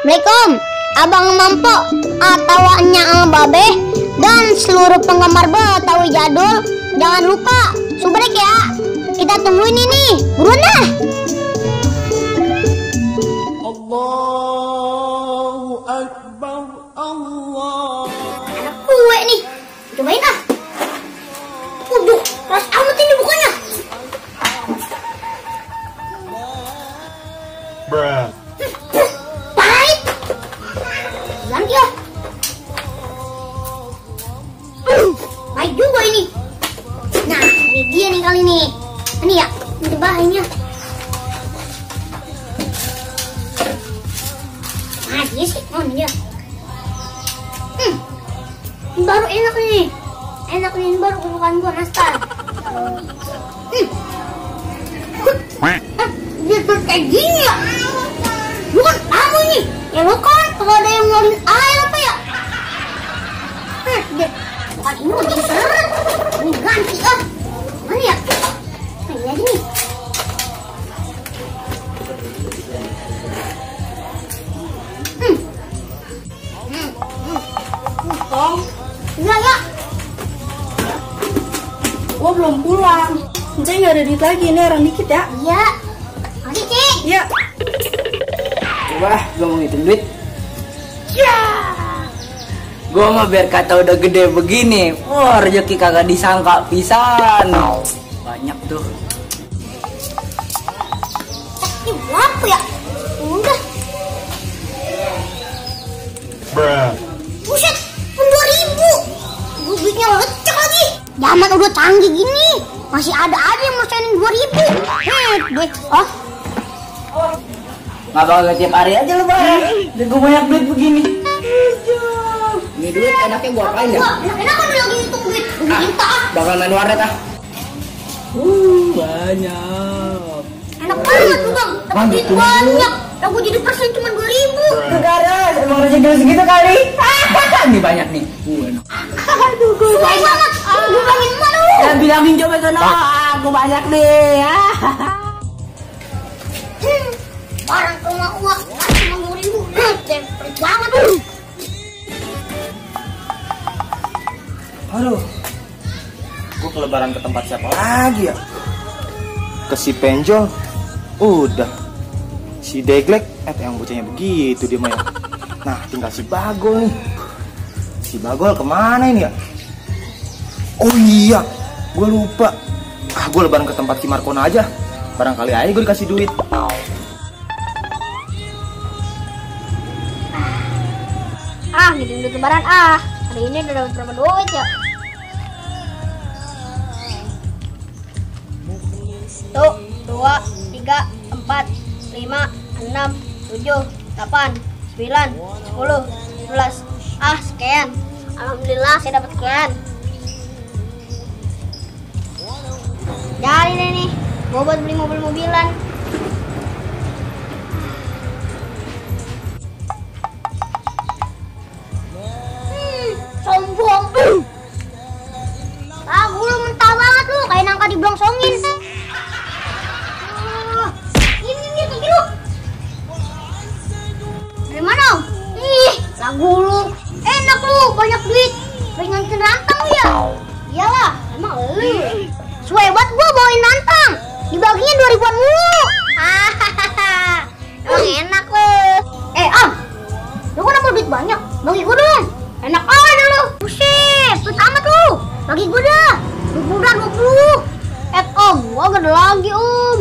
Assalamualaikum, Abang Mampo atau Nya Babe dan seluruh penggemar Betawi Jadul. Jangan lupa subrek ya. Kita tungguin ini, buruan dah. Allahu Akbar, Allah. Anak kue nih, cobain ah. Waduh, keras amat ini bukanya. Bruh. Pahit. Ganti ya. Pahit juga ini. Nah, ini dia nih kali ini. Ini ya, ini bahannya. Nah, dia sih, oh ini dia. Ini baru enak nih. Enak nih, ini baru kesukaan gua, nastar. Dia tuh kayak gini ya. Bukan kamu nih. Ya lo kan kalau ada yang ngeluarin air apa ya? Dia bukan ini lagi seret. Ini ganti ah. Mana ya? Ini aja nih. Tom, Enggak ya. gua belum pulang. Encik nggak ada duit lagi, ini orang dikit ya. Iya. Mari Cik. Iya. Wah, gua mau ngitung duit. Ya. Gua mah biar kata udah gede begini. Wah, rezeki kagak disangka pisan. Banyak tuh. Ini berapa ya? Udah. Bruh. Buset, pun 2000. Duitnya lecek lagi. Zaman udah canggih gini, masih ada aja yang mesenin 2000. Deh. Oh, Nggak bakal tiap hari aja lu bareng. Dan gua banyak duit begini. Ini duit enaknya gua apain ya? wah, enak kan lagi ngitung duit. Gua minta ah. Bakal main warnet ah. Banyak. Enak banget tuh bang, dapat Bang, duit gitu. banyak. Aku jadi persen cuma 2000. Negara, emang rezeki lu segitu kali. Ini banyak nih. Aduh, gue banget. Gue bangin mana lu? Ya bilangin coba sono, gua banyak nih. Barang ke rumah uang, cuma 2000. Pelit banget lu. Aduh, gue kelebaran ke tempat siapa lagi ya? Ke si Penjol, udah. Si Deglek, yang bocahnya begitu dia mah ya. Nah, tinggal si Bagol nih. Si Bagol kemana ini ya? Oh iya, gue lupa. Gue lebaran ke tempat si Markona aja. Barangkali aja gue dikasih duit. Ngitung duit lebaran ah. Hari ini udah dapat berapa duit ya? Tuh, 2, 3, 4, 5, 6, 7, 8, 9, 10, 11. Sekian. Alhamdulillah saya dapat sekian. Jadi deh nih, gua buat beli mobil-mobilan. Sombong. Lu mentah banget lu, kayak nangka diblongsongin. Ini nih kaki lu. Dari mana? Ih, lagu lu. Enak lu, banyak duit. Pengen ngantin rantang lu ya? Iyalah, emang lu. Sehebat gua bawain rantang. Dibaginya 2000-an mulu. Emang enak lu. Lu kenapa duit banyak? Bagi gua dong. Enak aja lu. Buset, duit amat lu. Bagi gua dah. 20. Om, gua gak ada lagi om.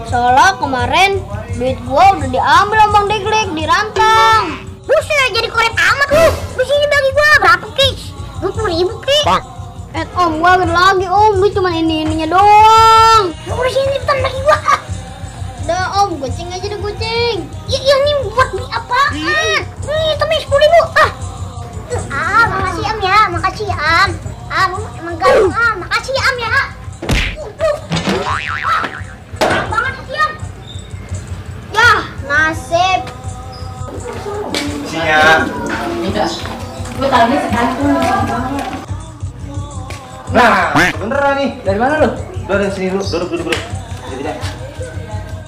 Soalnya kemarin duit gua udah diambil sama Bang Deglek di rantang. Buset, jadi korek amat lu. Di sini bagi gua berapa kis? 20.000 kis. Om, gua gak ada lagi om. Duit cuma ininya doang. Lu di sini bukan bagi gua. Udah om, goceng aja deh goceng. Iya nih buat beli apaan? Nih, tapi 10.000. Makasih am ya, makasih am. Emang galung makasih am ya. Banget sih am. Ya, nasib. Sinya. Nah, beneran nih. Dari mana lu? Dari sini dulu, duduk. Jadi deh.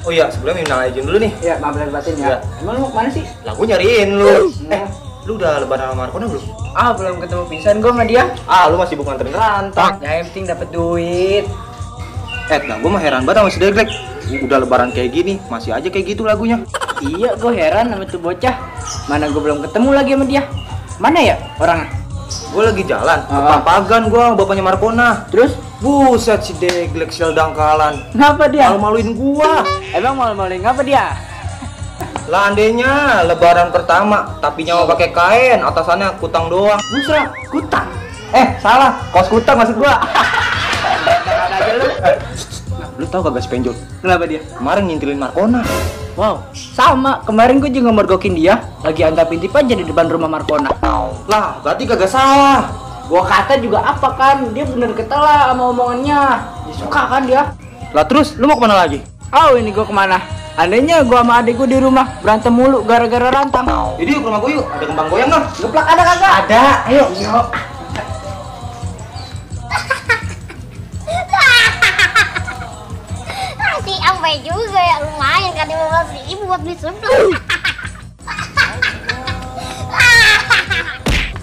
Oh iya, sebelumnya minal izin dulu nih. Iya, maaf lahir batin Iya. ya. Emang lu kemana sih? Lah gua nyariin lu. Iya. Lu udah lebaran sama Markona belum? Ah, belum ketemu pisan gua sama dia. Ah, lu masih bukan nganterin rantang. Ya yang penting dapat duit. Nah gua mah heran banget sama si Deglek. Udah lebaran kayak gini, masih aja kayak gitu lagunya. Iya, gua heran sama tuh bocah. Mana gua belum ketemu lagi sama dia. Mana ya orangnya? Gua lagi jalan, ke Ah. Pampagan gua sama bapaknya Markona. Terus Buset si Deglek sial dangkalan. ngapa dia? Malu-maluin gua. Emang malu-maluin ngapa dia? Landenya lebaran pertama, tapi nyawa pakai kain, atasannya kutang doang. Busra, kutang. Salah, kos kutang maksud gua. Aja lu. Lu tau kagak si Penjol? Kenapa dia? Kemarin ngintilin Markona. Wow, sama. Kemarin gue juga mergokin dia lagi antapin tip aja di depan rumah Markona. Lah, berarti kagak salah. Gua kata juga apa kan? Dia bener ketela sama omongannya. Dia suka kan dia? Lah terus, lu mau kemana lagi? Oh, ini gua kemana? Andainya gua sama adik gua di rumah berantem mulu gara-gara rantang. Jadi yuk ke rumah gua yuk, ada kembang goyang nggak? Geplak ada kagak? Ada. Ayo. Yuk. Si ampe juga ya, lumayan kan 15.000 buat beli sumpah.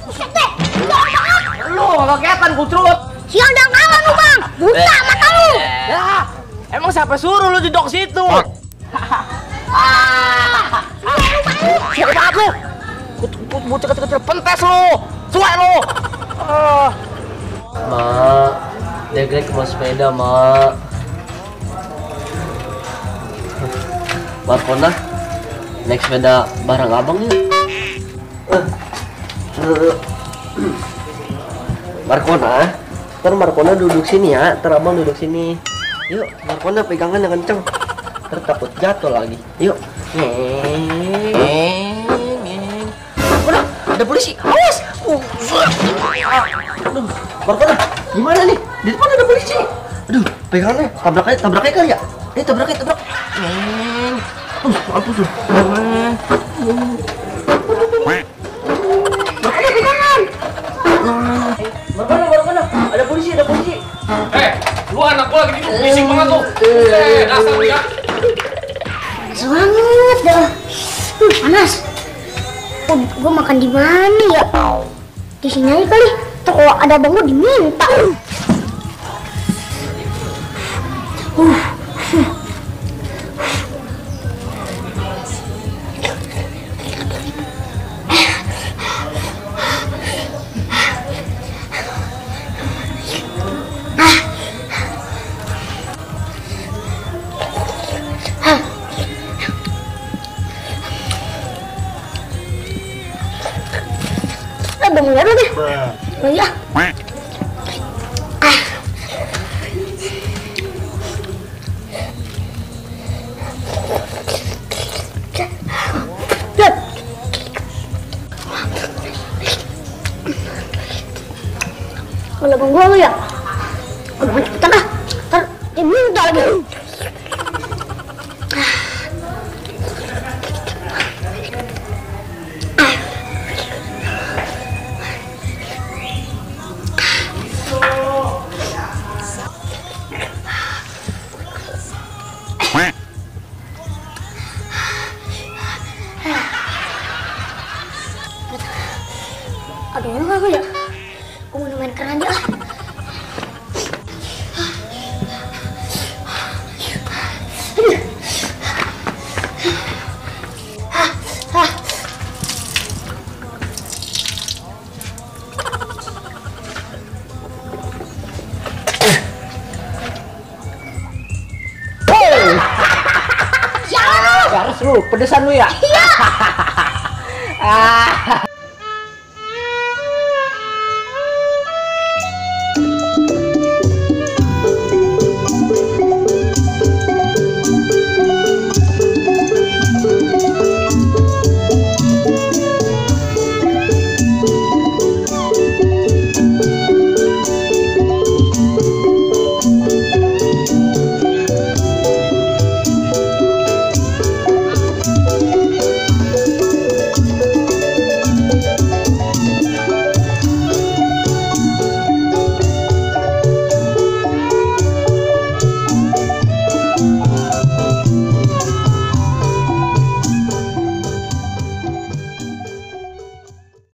Buset deh, jorok banget. Lu enggak kelihatan kucrut. Sial dangkalan lu bang, buta mata lu. Ya, emang siapa suruh lu duduk situ? Siapa banget lu? Bocah kecil-kecil pentes lu. Suai lu. Mak, Deglek mau sepeda, Mak. Markona, naik sepeda bareng abang yuk. Markona, ntar Markona duduk sini ya, ntar abang duduk sini. Yuk, Markona pegangan yang kenceng. Ntar takut jatuh lagi. Yuk. Markona, ada polisi. Awas. Aduh, Markona, gimana nih? Di depan ada polisi. Aduh, pegangannya, tabraknya kali ya? Tabrak. Mampus lu. Markona, ada polisi. Lu anak gua lagi tidur, bising banget lu. Dasar lu ya. Panas banget dah. Panas. Gua makan di mana ya? Di sini aja kali. Tuh kalau ada bang gua diminta. Bangun dulu deh. Oh iya. Lihat. Kalau bang gua ya. Udah cepetan ah. Ntar dia minta lagi. Aduh, apa ya? Gue mau main keran aja ah. Garis lu, pedesan lu ya? Iya.